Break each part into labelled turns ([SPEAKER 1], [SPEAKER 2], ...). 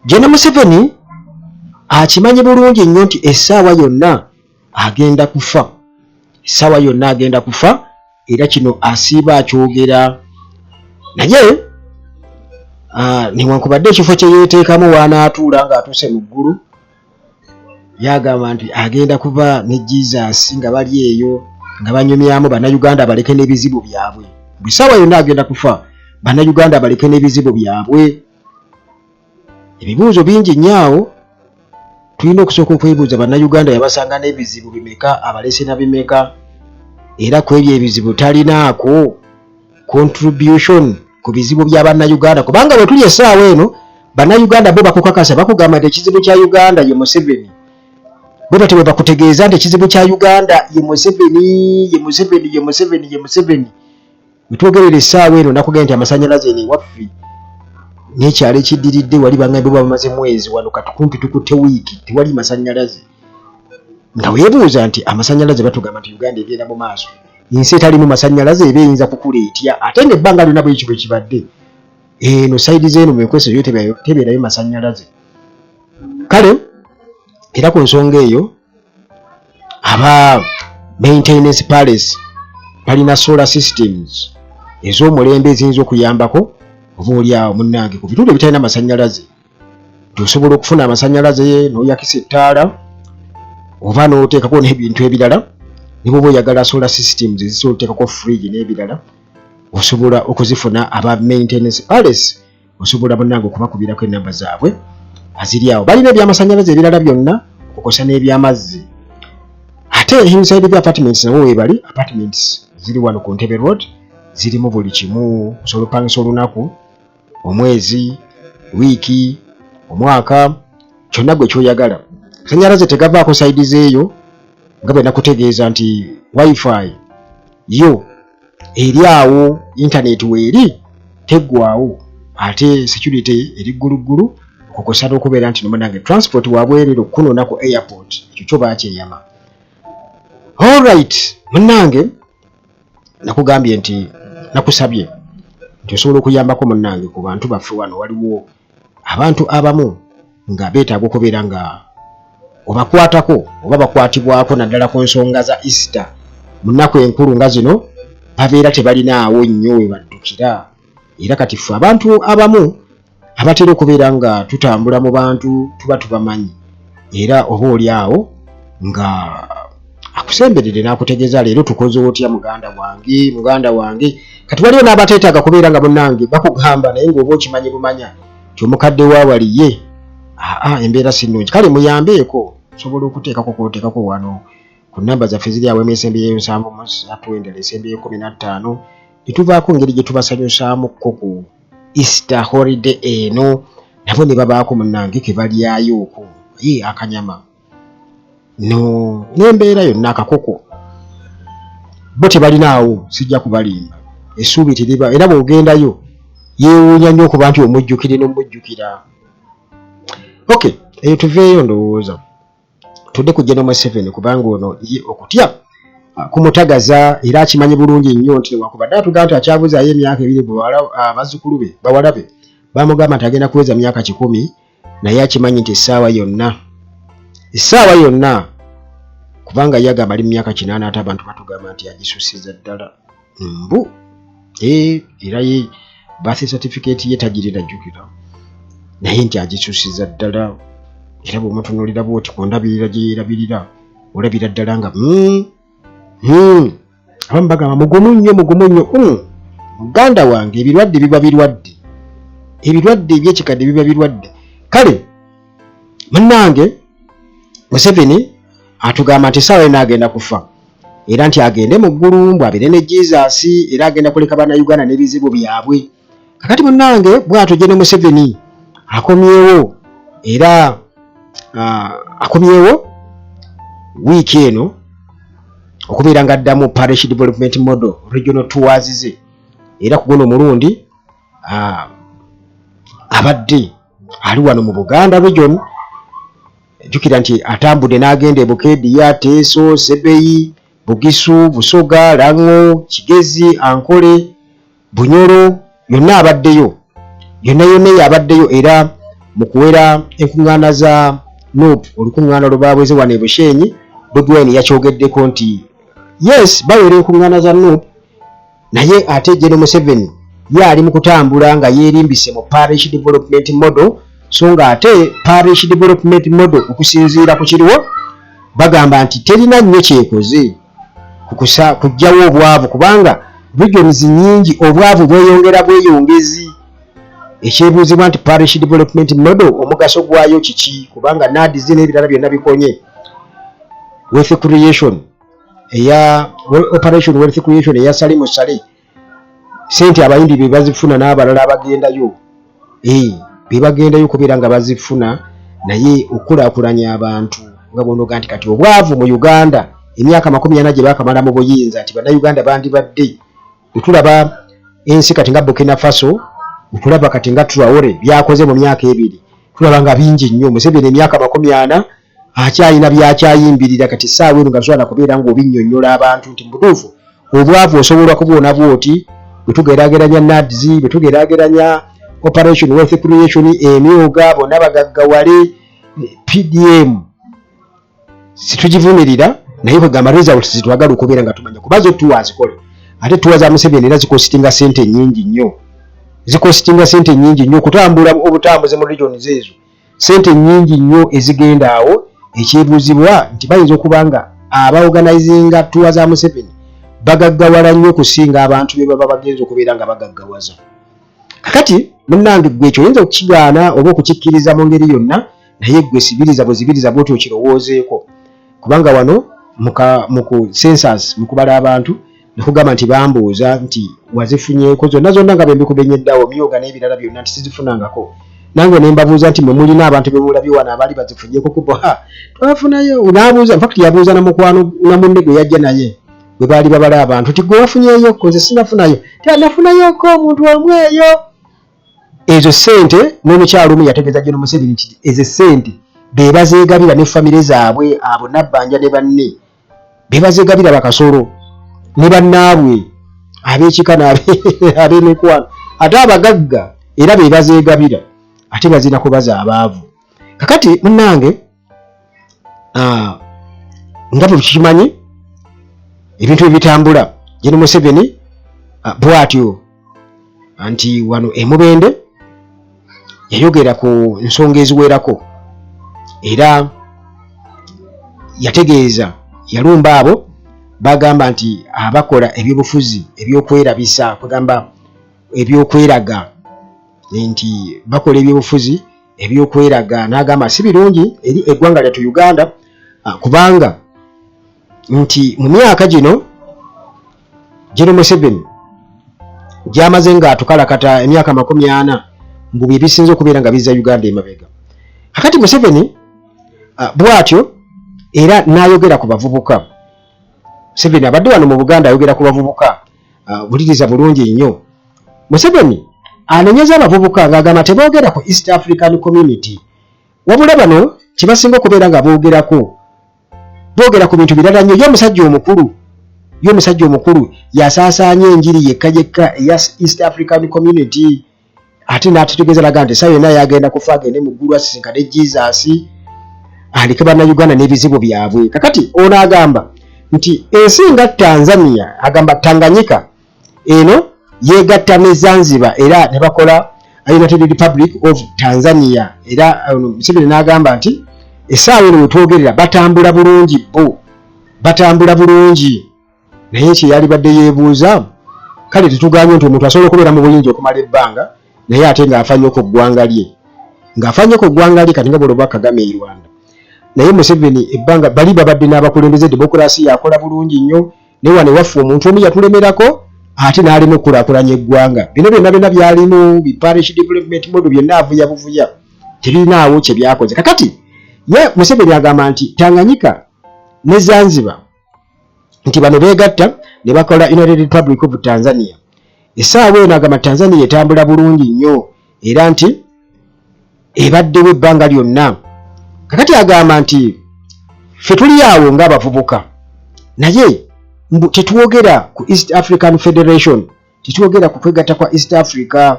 [SPEAKER 1] Gen Museveni akimanyi bulungi nnyo nti essaawa yonna agenda kufa, essaawa yonna agenda kufa, era kino asiiba akyogera. Naye newankubadde ekifo kye yeeteekamu w'anaatuula ng'atuuse mu ggulu, yagamba nti agenda kuba ne Jesus nga bali eyo nga banyumyamu, Bannayuganda baleke n'ebizibu byabwe. Buli ssaawa yonna agenda kufa, Bannayuganda baleke n'ebizibu byabwe. Ebibuuzo bingi nnyo awo tulina okusooka okwebuuza: Bannayuganda yabasanga n'ebizibu bimeka, abalese na bimeka, era ku ebyo ebizibu talinaako contribution ku bizibu bya Bannayuganda? Kubanga bwe tuli essaawa eno, Bannayuganda bo bakukakasa, bakugamba nti ekizibu kya Uganda ye Museveni. Bwe batyo bwe bakutegeeza nti ekizibu kya Uganda ye Museveni, ye Museveni, ye Museveni, ye Museveni. Wetwogerera essaawa eno, nakugamba nti amasanyalaze eno ewaffe n'ekyalo ekiddiridde wali bangambye baba bamaze mwezi, wano kati kumpi tukutte wiiki tewali masanyalaze, nga weebuuza nti amasanyalaze, batugamba nti Uganda egenda mu maaso, ensi etalimu masanyalaze eba eyinza kukula etya, ate ng'ebbanga lyonna bwe kityo bwe kibadde? Eno side z'eno mu Ekweso yo tebeerayo masanyalaze. Kale era ku nsonga eyo, aba Maintenance Palace balina solar systems ez'omulembe eziyinza okuyambako oba oli awo munnange ku bitundu ebitalina masanyalaze, nti osobola okufuna amasanyalaze n'oyakisa ettaala oba n'oteekako n'ebintu ebirala. Ne bw'oba oyagala solar systems ezisobola oteekako fridge n'ebirala, osobola okuzifuna. Aba Maintenance Palace osobola munnange okubakubirako, enamba zaabwe aziri awo. Balina ebyamasanyalaze ebirala byonna okukosa n'ebyamazzi. Ate Hillside View Apartments nabo weebali. Apartments ziri wano ku Ntebe Road, zirimu buli kimu. Osobola okupangisa olunaku, omwezi, wiiki, omwaka, kyonna gwe kyoyagala. Masanyalaze tegavaako side zeeyo, nga bwe nakutegeeza nti WiFi yo eri awo, internet weeri teggwawo, ate security eri gguluggulu, okukosa n'okubeera nti nomunange transport wabwerere okukunona ku airport, ekyo kyo bakyeyama. Alright munnange, nakugambye nti nakusabye nti osobola okuyambako munnange ku bantu baffe wano. Waliwo abantu abamu nga beetaaga okubeera nga obakwatako oba bakwatibwako, naddala ku nsonga za Easter. Mu nnaku enkulu nga zino babeera tebalinaawo nnyo we baddukira, era kati ffe abantu abamu abatera okubeera nga tutambula mu bantu tuba tubamanyi, era oba oli awo nga akusemberere n'akutegeeza, "Leero tukoze otya, muganda wange, muganda wange?" Kati waliwo n'abateetaaga kubeera nga munnange bakugamba, naye ng'oba okimanyi bumanya nti omukadde waawali ye aa embeera si nnungi. Kale muyambeeko, osobola okuteekako kwoteekako wano ku namba zaffe ziri awo, emu esembyeyo 73, endala esembyeyo 15, netuvaako engeri gye tubasanyusaamukko ku Easter holiday eno, nabo ne babaako munnange ke balyayo okwo ye akanyama no n'embeera yonna akakoko. Bo tebalinaawo, sijja kubalimba, essuubi teriba, era bw'ogendayo yeewuunya nnyo okuba nti omujjukire n'omujjukira. Okay, eyo tuveeyo, ndowooza tudde ku General Museveni, kubanga ono ye okutya kumutagaza, era akimanyi bulungi nnyo nti newankubadde atugamba nti akyabuzaayo emyaka 2, bazzukulu be, bawala be bamugamba nti agenda kuweza myaka 100, naye akimanyi nti essaawa yonna, essaawa yonna, kubanga ye agamba ali mu myaka 80, ate abantu batugamba nti agisusiza ddala mbu era ye birth certificate ye tagirina, jjukira, naye nti agisusiza ddala. Era bw'omutunuulira bwoti ku ndabirira gye yeerabirira, olabira ddala nga abamu bagamba mugumu nnyo, mugumu nnyo. Muganda wange, ebirwadde biba birwadde, ebirwadde ebyekikadde biba birwadde. Kale munnange, Museveni atugamba nti essaawa yonna agenda kufa, era nti agende mu ggulu mbu abeere ne Jesus, era agenda kuleka Bannayuganda n'ebizibu byabwe. Kakati munnange, bw'atyo Gen Museveni akomyewo, era akomyewo wiiki eno okubeera nga addamu Parish Development Model regional tours ze. Era ku guno omulundi abadde ali wano mu Buganda region. Jjukira nti atambudde n'agenda e Bukeediya, Teeso, Sebeyi, Bugisu, Busoga, Lango, Kigezi, Ankole, Bunyoro, yonna abaddeyo, yonna yonna eyo abaddeyo. Era Mu kuwera enkuŋŋaana za Nup, olukuŋŋaana lwe baaweze wano e Bushenyi, Bobi Wine yakyogeddeko nti yes, bawera enkuŋŋaana za Nup, naye ate General Museveni ye ali mu kutambula nga yeerimbise mu Parish Development Model, so nga ate Parish Development Model okusinziira ku kiriwo bagamba nti terina nnyo kyekoze kukusa kuggyawo obwavu, kubanga regions nyingi obwavu bweyongera bweyongezi. Ekyebuuzibwa nti Parish Development Model omugaso gwayo kiki, kubanga NAADS n'ebirala byonna bikonye. Wealth creation eya Operation Wealth Creation eya Salimu Saleh, sente abayimbi be bazifuna n'abalala abagendayo, be bagendayo okubeera nga bazifuna, naye okukulaakulanya abantu nga bwonoga nti kati obwavu mu Uganda emyaka 40 gye baakamala mu buyinza, nti Bannayuganda bandibadde bwe tulaba ensi kati nga Burkina Faso, okulaba kati nga Traore byakoze mu myaka 2, tulaba nga bingi nnyo. Museveni emyaka 40 akyalina byakyayimbirira. Kati essaawa eno nga tosobola kubeera ng'obinnyonnyola abantu nti mu butuufu obwavu osobola kubuwona bwoti, bwe tugeraageranya NAADS, bwe tugeraageranya Operation Wealth Creation, emyoga bonna bagaggawale. PDM situgivumirira, naye kwegamba results zitwagala okubeera nga tumanya, kuba zo tuwa azikola. Ate tuwa za Museveni era zicostinga sente nyingi nnyo, zicostinga sente nyingi nnyo okutambula obutambuze mu regions ezo, sente nyingi nnyo ezigenda awo. Ekyebuuzibwa nti bayinza okuba nga abaorganizinga tuwa za Museveni bagaggawala nnyo okusinga abantu be baba bagenza okubeera nga bagaggawaza. Kakati munnange, gwe ekyo oyinza okukigaana oba okukikkiriza mu ngeri yonna, naye gwe sibiriza bwezibiriza bwoti okirowoozeeko, kubanga wano mu ku census, mu kubala abantu, nekugamba nti bambuuza nti wazifunyeeko zonna zonna nga bembikubenyeddawo, myoga n'ebirala byonna, nti sizifunangako. Nange ne mbabuuza nti mwe mulina abantu bemulabye wano abaali bazifunyeeko? Kubo ha, twafunayo. N'abuuza, infact yabuuza na mukwano na munne gwe yajja naye bwe baali babala abantu nti gwe wafunyeeyoko? Nze sinafunayo. Ti nafunayoko omuntu omu eyo ezo ssente. N'omukyalo omu yategeeza Gen Museveni nti ezo ssente be bazeegabira ne famire zaabwe, abo Nabbanja ne banne be bazeegabira, bakasolo ne bannaabwe ab'ekika n'ab'emikwano, ate abagagga era be bazeegabira, ate bazina kubaza abaavu. Kakati munnange, nga bwe tukimanyi ebintu ebitambula, Gen Museveni bw'atyo nti wano emubende yayogera ku nsonga eziwerako, era yategeeza, yalumba abo bagamba nti abakola ebyobufuzi ebyokwerabisa, kwegamba ebyokweraga, nti bakola ebyobufuzi ebyokweraga, n'agamba si birungi eri eggwanga lyattu Uganda, kubanga nti mu myaka gino Gen Museveni gyamaze ng'atukalakata emyaka 40, mbu bye bisinze okubeera nga bizza Uganda emabega. Kakati Museveni bw'atyo era n'ayogera ku bavubuka. Museveni abadde wano mu Buganda ayogera ku bavubuka. Wuliriza bulungi nnyo, Museveni anenyeza abavubuka ng'agamba teboogera ku East African Community, wabula bano kyebasinga okubeera nga boogerako, boogera ku bintu birala nnyo. Ye omusajja omukulu, ye omusajja omukulu yasaasaanya enjiri yekka yekka eya East African Community, ate n'atutegeeza laga nti essaawa yonna yagenda kufa agende mu ggulu asisinkane Jesus, aleke Bannayuganda n'ebizibu byabwe. Kakati ono agamba nti ensi nga Tanzania, agamba Tanganyika eno yeegatta ne Zanzibar era ne bakola United Republic of Tanzania. Era ono Museveni n'agamba nti essaawa eno wetwogerera batambula bulungi, bo batambula bulungi. Naye kye yalibadde yeebuuza, kale tetuganye nti omuntu asobola okubeera mu buyinza okumala ebbanga, naye ate ng'afa nnyo ku ggwanga lye, ng'afa nnyo ku ggwanga lye, kati nga bw'olaba Kagame e Rwanda. Naye Museveni ebbanga bali babadde n'abakulembeze, demokurasi yakola bulungi nnyo, naye wano ewaffe omuntu omu yatulemerako ate n'alema okukulaakulanya eggwanga. Bino byonna byonna byalimu bi Parish Development Model byonna avuya buvuya, tebirinaawo kye byakoze. Kakati ye Museveni agamba nti Tanganyika ne Zanzibar, nti bano beegatta ne bakola United Republic of Tanzania. Essaawa eno agamba Tanzania etambula bulungi nnyo, era nti ebaddewo ebbanga lyonna. Kakati agamba nti ffe tuli awo ng'abavubuka, naye mbu tetwogera ku East African Federation, tetwogera ku kwegatta kwa East Africa.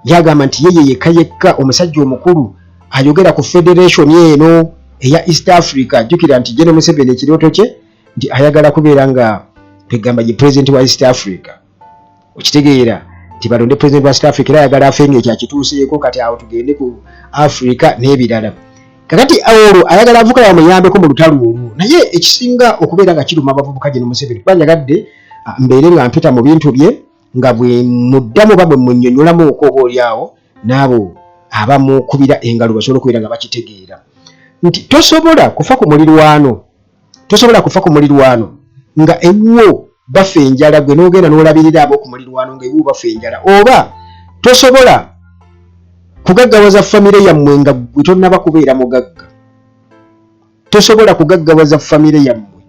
[SPEAKER 1] Yagamba nti yeye yekka yekka omusajja omukulu ayogera ku federation eno eya East Africa. Jjukira nti General Museveni ekirooto kye nti ayagala kubeera nga kwegamba ye president wa East Africa. Okitegeera nti balonde president wa East Africa, era ayagala afe nga ekyo akituuseeko. Kati awo tugende ku Africa n'ebirala. Kakati olwo ayagala avuka bamuyambeko mu lutalo olwo. Naye ekisinga okubeera nga kiruma abavubuka General Museveni, kuba njagadde mbeere nga mpita mu bintu bye nga bwe muddamu oba bwe munnyonnyolamuko, oba oli awo n'abo abamukubira engalo basobole okubeera nga bakitegeera nti tosobola kufa ku mulirwano, tosobola kufa ku mulirwano nga ewuwo bafa enjala, gwe n'ogenda n'olabirira ab'oku mulirwano nga ewuwo bafa enjala. Oba tosobola kugaggawaza famire yammwe nga gwe tonnaba kubeera mugagga. Tosobola kugaggawaza famire yammwe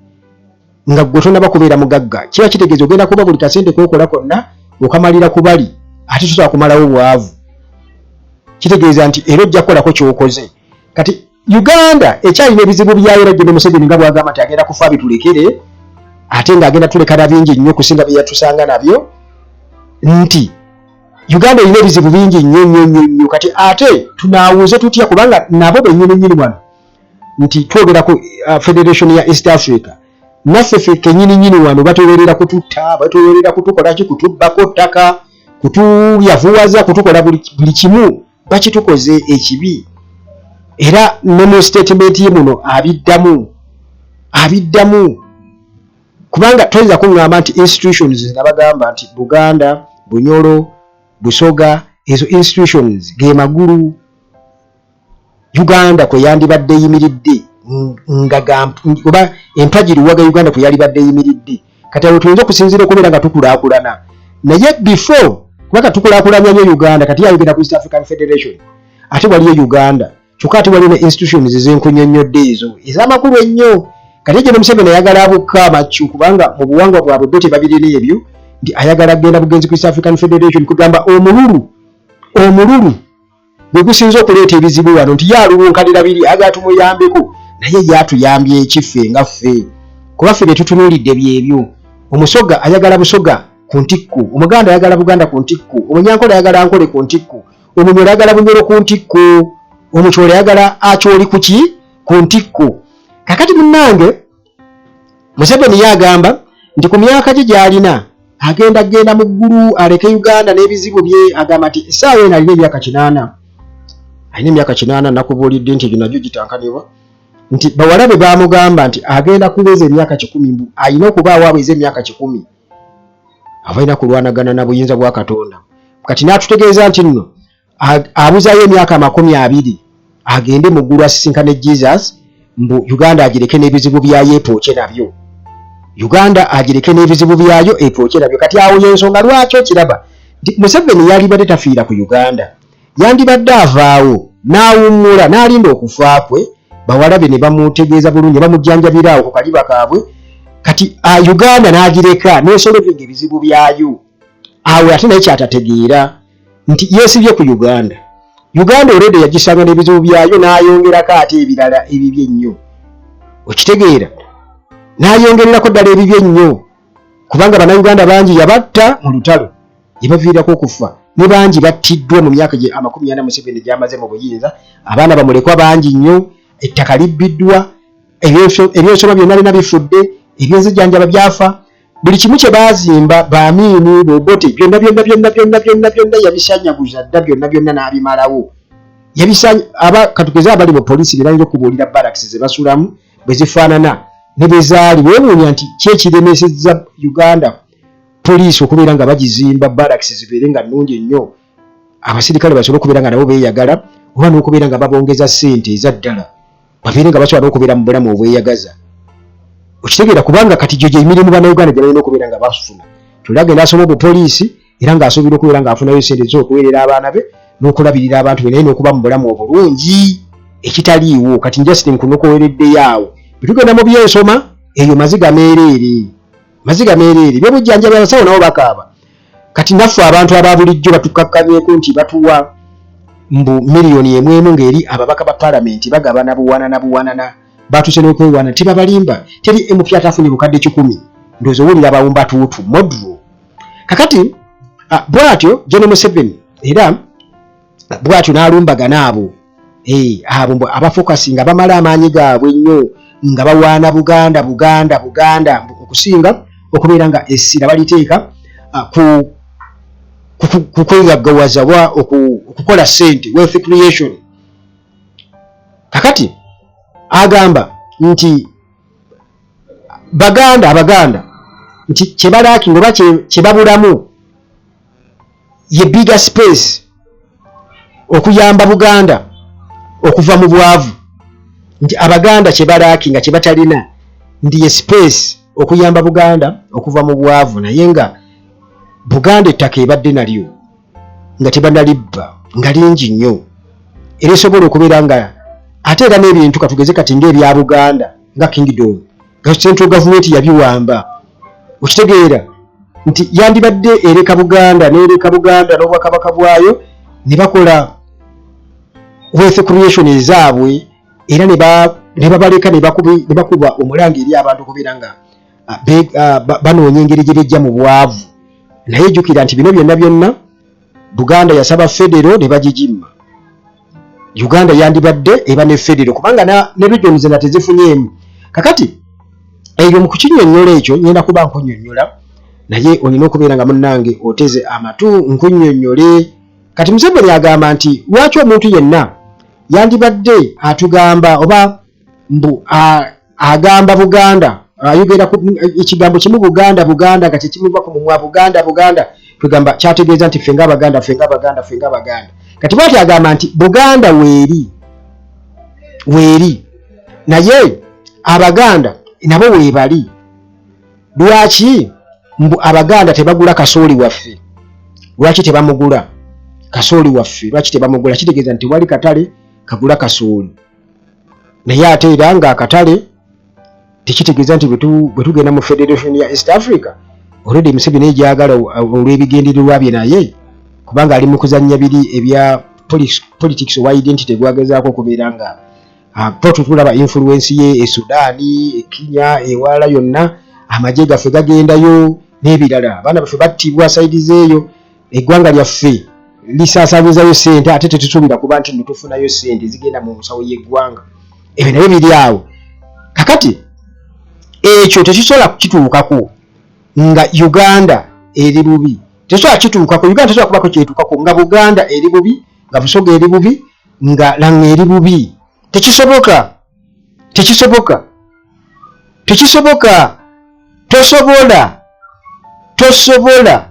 [SPEAKER 1] nga gwe tonaba kubeera mugagga. Kiba kitegeeza ogenda kuba buli kasente kokola konna okamalira ku bali, ate tosobola kumalawo bwavu. Kitegeeza nti era ojja kukolako kyokoze. Kati Uganda ekyalina ebizibu byayo, era General Museveni nga bwagamba nti agenda kufa bitulekere, ate ng'agenda tuleka na bingi nnyo okusinga bye yatusanga nabyo, nti Uganda erina ebizibu bingi nnyo nnyo nnyo nnyo. Kati ate tunaawuze tutya? Kubanga nabo bennyini nnyini wano nti twogera ku federation ya East Africa, naffe ffe kennyini nnyini wano batuwerera kututta, batuwerera kutukola ki, kutubbako ttaka, kutuyavuwaza, kutukola buli kimu bakitukoze ekibi. Era ne mu statement ye muno abiddamu, abiddamu, kubanga toyinza kuŋŋamba nti institutions, nabagamba nti Buganda, Bunyoro, Busoga, ezo institutions ge magulu Uganda kwe yandibadde eyimiridde, nga oba empagi luwaga Uganda kwe yalibadde eyimiridde. Kati awo tuyinza okusinziira okubeera nga tukulaakulana, naye before, kubanga tukulaakulanya nnyo Uganda. Kati yayogera ku East African Federation, ate waliyo Uganda kyokka, ate waliyo ne institutions ezenkunyonnyodde ezo ez'amakulu ennyo. Kati egyo ne Museveni ayagala abukka amakyu, kubanga mu buwangwa bwabwe bo tebabirina ebyo, nti ayagala kugenda bugenzi ku East African Federation. Kugamba omululu, omululu gwe gusinza okuleeta ebizibu wano, nti ye alulunkanira biri, agala tumuyambeko, naye ye atuyambye ekiffe nga ffe? Kuba ffe bye tutunuulidde byebyo. Omusoga ayagala Busoga ku ntikko, Omuganda ayagala Buganda ku ntikko, Omunyankole ayagala Nkole ku ntikko, Omunyoro ayagala Bunyoro ku ntikko, Omukyoli ayagala Akyoli kuki ku ntikko. Kakati munnange, Museveni ye agamba nti ku myaka gye gy'alina agenda kugenda mu ggulu aleke Uganda n'ebizibu bye. Agamba nti essaawa eno alina emyaka 80, alina emyaka 80. Nakubuulidde nti egyo nagyo gitankanibwa, nti bawala be baamugamba nti agenda kuweza emyaka 100, mbu alina okubaawo aweza emyaka 100 aba alina kulwanagana na buyinza bwa Katonda. Kati n'atutegeeza nti nno abuzaayo emyaka 20 agende mu ggulu asisinkane Jesus, mbu Uganda agireke n'ebizibu byayo epooke nabyo, Uganda agireke n'ebizibu byayo epooke nabyo. Kati awo yensonga lwaki okiraba nti Museveni yalibadde tafiira ku Uganda, yandibadde avaawo n'awummula n'alinda okufa kwe, bawala be ne bamutegeeza bulungi, ne bamujjanjabira awo ku kaliba kaabwe. Kati Uganda n'agireka n'esolvinga ebizibu byayo awo. Ate naye kyatategeera nti yeesibye ku Uganda. Uganda already yagisanga n'ebizibu byayo, n'ayongerako ate ebirala ebibi ennyo. Okitegeera, n'ayongererako ddala ebibi ennyo, kubanga Bannayuganda bangi yabatta mu lutalo, yabaviirako okufa, ne bangi battiddwa mu myaka gye 40 Museveni gy'amaze mu buyinza. Abaana bamulekwa bangi nnyo, ettaka libbiddwa, ebyensoma byonna bina bifudde, ebyenzijjanjaba byafa, buli kimu kye baazimba, Baamiini, Bobote, byonna byonna byonna byonna byonna byonna yabisanyaguza dda, byonna byonna n'abimalawo. Yabisanya aba katugeze abali mu poliisi be bayinza okubuulira barracks ze basulamu bwe zifaanana ne bwe zaali. Weewuunya nti ki ekiremesezza Uganda poliisi okubeera nga bagizimba, barracks zibeere nga nnungi nnyo, abasirikale basobole okubeera nga nabo beeyagala, oba n'okubeera nga babongeza ssente eza ddala, babeere nga basobola n'okubeera mu bulamu obweyagaza. Okitegeera, kubanga kati gyo gyemirimu Bannayuganda gye balina okubeera nga bafuna. Tuli agenda asoma obupoliisi era ng'asuubira okubeera ng'afunayo ssente ez'okuweerera abaana be n'okulabirira abantu be, naye n'okuba mu bulamu obulungi, ekitaliiwo kati. Justin nkunokowereddeyo awo. Bwe tugenda mu byensoma, eyo maziga meereere, maziga meereere. Byobujjanjabi, abasawo nabo bakaaba. Kati naffe abantu aba bulijjo batukakkanyeeko nti batuwa mbu miliyoni 1 emu, ng'eri ababaka ba paalamenti bagabana buwanana buwanana, batuuse n'okwewaana. Tebabalimba, teri MP atafunye 100,000. Ndowooza owulira abawumba tuutu modro. Kakati bw'atyo General Museveni era Bwatyo n'alumbagana abo abo mbu abafokasinga bamala amaanyi gaabwe ennyo nga bawaana Buganda, Buganda, Buganda, okusinga okubeera nga essira baliteeka ku kwegaggawaza oba okukola ssente, wealth creation. Kakati agamba nti Baganda, Abaganda nti kyebalackinga oba kyebabulamu ye bigger space okuyamba Buganda okuva mu bwavu, nti Abaganda kyebalackinga, kyebatalina nti ye space okuyamba Buganda okuva mu bwavu. Naye nga Buganda ettaka ebadde nalyo nga tebanalibba nga lingi nnyo, era esobola okubeera nga ate era n'ebintu katugeze kati ng'ebya Buganda nga kingdom nga central government yabiwamba. Okitegeera nti yandibadde ereka Buganda n'ereka Buganda n'obwakabaka bwayo ne bakola wealth creation ezaabwe, era ne babaleka ne bakuba omulanga eri abantu okubeera nga banoonya engeri gye bejja mu bwavu. Naye jjukira nti bino byonna byonna Buganda yasaba federo ne bagigimma. Uganda yandibadde eba ne federo kubanga ne regions na tezifunyeemu. Kakati ebyo mu kukinyonnyola ekyo ngenda kuba nkunyonnyola, naye olina okubeera nga munnange oteze amatu nkunnyonnyole. Kati Museveni agamba nti lwaki omuntu yenna yandibadde atugamba oba mbu agamba Buganda, ayogera ekigambo kimu Buganda, Buganda, nga kyekimuva ku mumwa, Buganda, Buganda, kwegamba kyategeeza nti ffe ng'Abaganda, ffe ng'Abaganda, ffe ng'Abaganda. Kati bwati agamba nti Buganda weeri, weeri, naye Abaganda nabo weebali. Lwaki mbu Abaganda tebagula kasooli waffe? Lwaki tebamugula kasooli waffe? Lwaki tebamugula? Kitegeeza nti tewali katale kagula kasooli. Naye ate era ng'akatale tekitegeeza nti bwe tugenda mu federation ya East Africa, already Museveni egyagala olw'ebigendererwa bye, naye kubanga ali mu kuzannya biri ebya politics owa identity gwagezaako okubeera nga tulaba influence ye e Sudaani, e Kenya, ewalala yonna amagye gaffe gagendayo n'ebirala, abaana baffe battibwa side zeeyo, eggwanga lyaffe lisaasaanyizayo ssente, ate tetusuubira kuba nti nno tufunayo ssente zigenda mu nsawo y'eggwanga. Ebyo nabyo biri awo. Kakati ekyo tekisobola kukituukako nga Uganda eri bubi, tekisobola kituukako. Uganda tesobola kubako kyetuukako nga Buganda eri bubi, nga Busoga eri bubi, nga Langa eri bubi. Tekisoboka, tekisoboka, tekisoboka. Tosobola, tosobola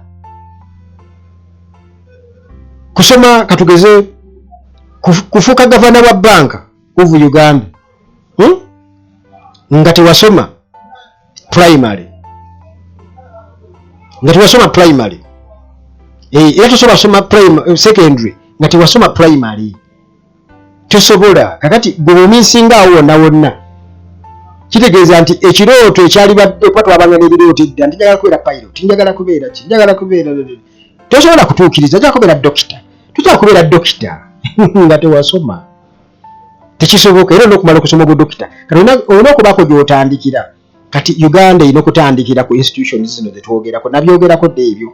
[SPEAKER 1] kusoma katugeze kufuuka gavana wa Bank of Uganda, Nga tewasoma primary, nga tewasoma primary. Era tosobola soma secondary nga tewasoma primary, tosobola. Kakati gwe bwomissinga awo wonna wonna, kitegeeza nti ekirooto ekyalibadde, kuba twabanga n'ebirooto edda nti njagala kubeera pilot, njagala kubeera ki, njagala kubeera, tosobola kutuukiriza. Njagala kubeera dokita, tosobola kubeera dokita nga tewasoma, tekisoboka. Era olina okumala okusoma obudokita, kati olina okubaako gy'otandikira. Kati Uganda erina okutandikira ku institutions zino zetwogerako, nabyogerako dda ebyo.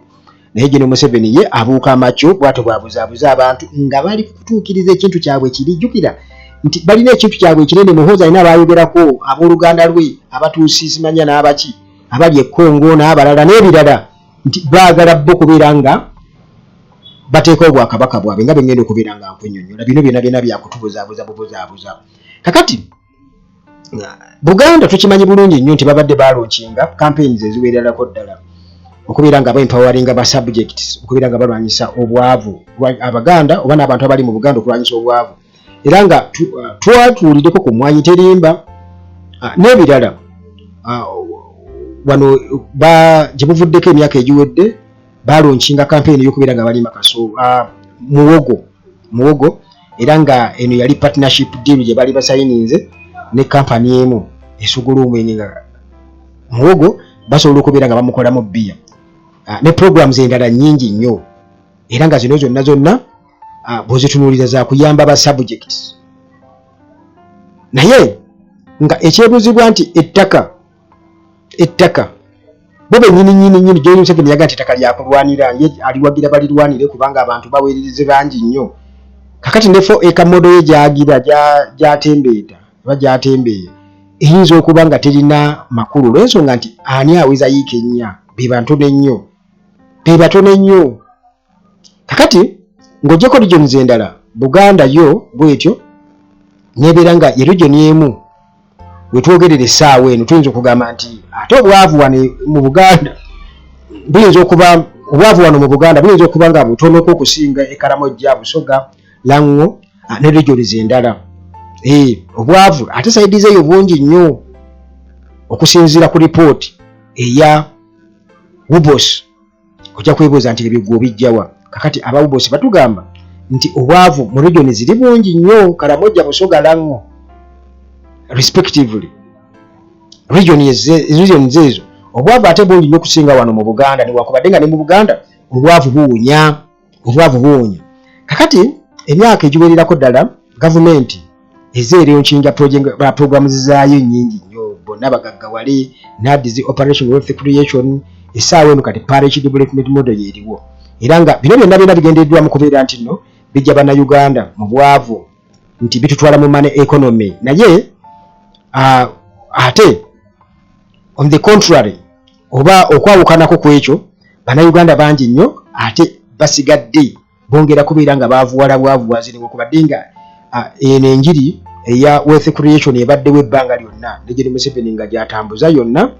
[SPEAKER 1] Naye gino Museveni ye abuuka amakyo bwatyo bwabuzaabuza abantu nga bali kutuukiriza ekintu kyabwe kiri. Jjukira nti balina ekintu kyabwe ekinene. Muhoozi alina abayogerako abooluganda lwe abatuusi simanya n'abaki abali e Congo n'abalala n'ebirala, nti baagala bo kubeera nga bateeka obwakabaka bwabwe, nga bengenda okubeera nga nkunnyonnyola. Bino byonna byonna byakutubuzaabuza bubuzaabuza. Kakati Buganda tukimanyi bulungi nnyo nti babadde balaunchinga campaigns eziwererako ddala okubeera nga baempoweringa ba subjects okubeera nga balwanyisa obwavu, Abaganda oba n'abantu abali mu Buganda okulwanyisa obwavu. Era nga twatuulireko ku Mwanyi Terimba n'ebirala wano gye buvuddeko emyaka egiwedde, balaunchinga campaign ey'okubeera nga balima kaso muwogo, muwogo. Era nga eno yali partnership deal gye bali basayininze ne kampani emu esugula omwenge, nga muwogo basobola okubeera nga bamukolamu bbiya ne programs endala nnyingi nnyo. Era nga zino zonna zonna bw'ozitunuulira za kuyamba ba subjects. Naye nga ekyebuuzibwa nti ettaka, ettaka bo bennyini nnyini nnyini, John Museveni yaga nti ettaka lyakulwanira, ye aliwagira balirwanire kubanga abantu baweerereze bangi nnyo. Kakati ne 4 acre model ye gyagira gyatembeeta oba gyatembeeya eyinza okuba nga terina makulu olw'ensonga nti ani aweza yiika ennya be bantono ennyo, be batono ennyo. Kakati ng'ogyeko regions endala, Buganda yo bwetyo nebeera nga ye region emu wetwogerera essaawa eno tuyinza okugamba nti ate obwavu wano mu Buganda buyinza okuba obwavu wano mu Buganda buyinza okuba nga butonoko okusinga e Karamojja, Busoga, Lango ne regions endala. Obwavu ate saidi zeeyo bungi nnyo okusinziira ku ripooti eya UBOS. Ojja kwebuuza nti ebyo gwe obijjawa? Kakati aba UBOS batugamba nti obwavu mu region ziri bungi nnyo, Karamoja, Busoga, Lango respectively regions ezo obwavu ate bungi nnyo okusinga wano mu Buganda, newankubadde nga ne mu Buganda obwavu buwunya, obwavu buwunya. Kakati emyaka egiwererako ddala gavumenti eze eraunchinga programs zaayo nnyingi nnyo, bonna bagaggawale, NAADS, Operation Wealth Creation. Essaawa eno kati parish development model yeeriwo, era nga bino byonna byonna bigendereddwamu kubeera nti nno bijja Bannayuganda mu bwavu, nti bitutwala mu money economy. Naye ate on the contrary, oba okwawukanako ku ekyo, Bannayuganda bangi nnyo ate basigadde bongera kubeera nga baavuwala bwavuwazi, newakubadde nga eno enjiri eya wealth creation ebaddewo ebbanga lyonna ne Gen Museveni nga gy'atambuza yonna,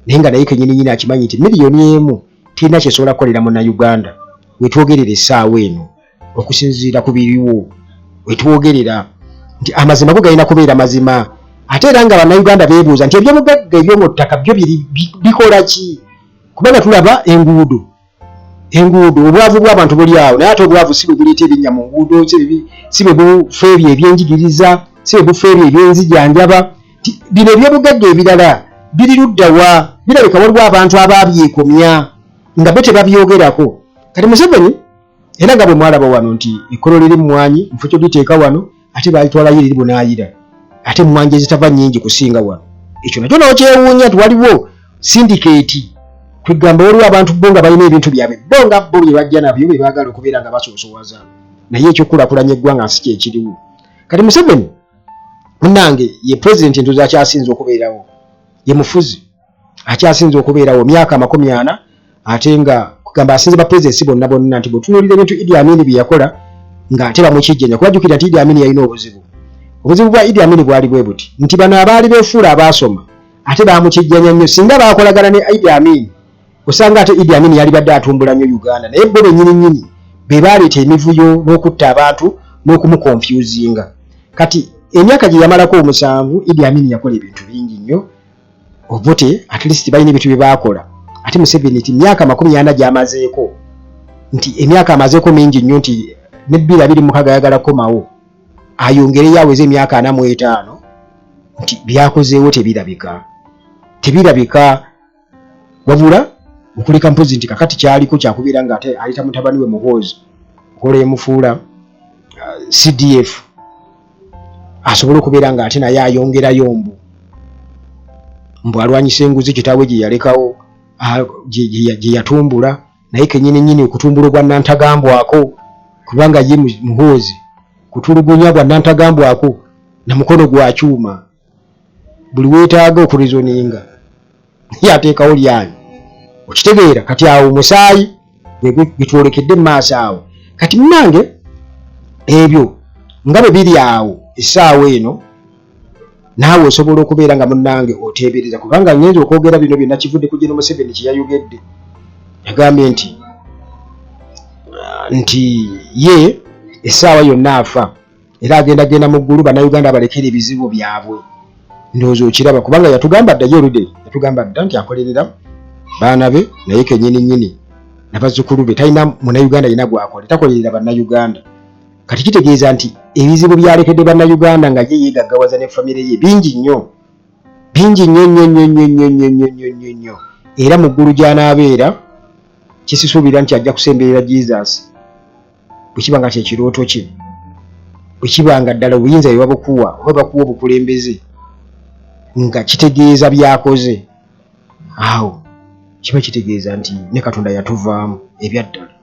[SPEAKER 1] naye nga naye kennyini nyini akimanyi nti 1 million terina kyesobola kukolera Munnayuganda wetwogerera essaawa eno, okusinziira ku biriwo wetwogerera nti amazima go galina kubeera mazima. Ate era nga Bannayuganda beebuuza nti ebyobugagga eby'omu ttaka byo bikola ki? Kubanga tulaba enguudo, obwavu bw'abantu buli awo, naye ate obwavu si bwe buleeta ebinnya mu nguudo, si bwe bufa ebyo ebyenjigiriza, si bwe bufa ebyo ebyenzijanjaba. Bino ebyobugagga ebirala biri ludda wa? Birabika waliwo abantu abaabyekomya nga bo tebabyogerako. Kati Museveni era nga bwe mwalaba wano nti ekkolo liri mmwanyi nfo kyo liteeka wano, ate balitwalayo eriri bunaayira, ate emmwanyi ezitava nnyingi kusinga wano. Ekyo nakyo n'okyewuunya nti waliwo syndicate, kwegamba waliwo abantu bo nga balina ebintu byabwe bo nga bo bye bajja nabyo bye baagala okubeera nga basoosowaza, naye ekyokukulaakulanya eggwanga nsi kyekiriwo. Kati Museveni munnange ye pulezidenti entuzi akyasinze okubeerawo, ye mufuzi akyasinze okubeerawo myaka 40, ate nga kugamba asinze ba pulezidenti bonna bonna, nti bwetunuulira ebintu Idi Amin bye yakola nga ate bamukijjanya, kuba jjukira nti Idi Amin yalina obuzibu. Obuzibu bwa Idi Amin bwali bwe buti nti bano abaali beefuula abaasoma ate bamukijjanya nnyo. Singa baakolagana ne Idi Amin, osanga ate Idi Amin yalibadde atumbula nnyo Uganda, naye bo bennyini nnyini be baaleeta emivuyo n'okutta abantu n'okumuconfusinga. Kati emyaka gye yamalako 7, Idi Amin yakola ebintu bingi nnyo. Obote at least balina ebintu bye baakola. Ate Museveni nti myaka 40 gy'amazeeko, nti emyaka amazeeko mingi nnyo, nti ne 2026 ayagala kukomawo ayongereyo aweze emyaka 45, nti byakozeewo tebirabika, tebirabika, wabula okuleka mpozi nti kakati kyaliko kyakubeera nga ate ayita mutabani we Muhoozi okola emufuula CDF, asobole okubeera nga ate naye ayongerayo mbu alwanyisa enguzi kitaawe gye yalekawo, gye yatumbula, naye kenyini nyini okutumbula ogwa nantagambwako, kubanga ye Muhoozi kutulugunya bwa nantagambwako na mukono gwa kyuma. Buli weetaaga okureasoninga ye ateekawo lyanyi, okitegeera? Kati awo omusaayi gwe twolekedde mu maaso awo. Kati munange ebyo nga bwe biri awo essaawa eno, naawe osobola okubeera nga munnange oteebereza, kubanga ngenza okwogera bino byonna kivudde ku Gen Museveni kye yayogedde. Yagambye nti ye essaawa yonna afa era agenda genda mu ggulu, Bannayuganda abalekera ebizibu byabwe. Ndowooza okiraba, kubanga yatugamba dda, ye oludde yatugamba dda nti akolerera baana be naye kenyini nyini nabazzukulu be, talina Munnayuganda yina gwakole, takolerera Bannayuganda. Kati kitegeeza nti ebizibu byalekedde Bannayuganda nga ye yeegaggawaza ne famire ye bingi nnyo, bingi nnyo nnyo nnyo nnyo nnyo nnyo nnyo nnyo nnyo nnyo. Era mu ggulu gy'anaabeera kisisuubira nti ajja kusemberera Jesus, bwe kiba nga kyekirooto kye, bwe kiba nga ddala obuyinza bwe babukuwa oba bakuwa obukulembeze nga kitegeeza byakoze awo, kiba kitegeeza nti ne Katonda yatuvaamu ebyaddala.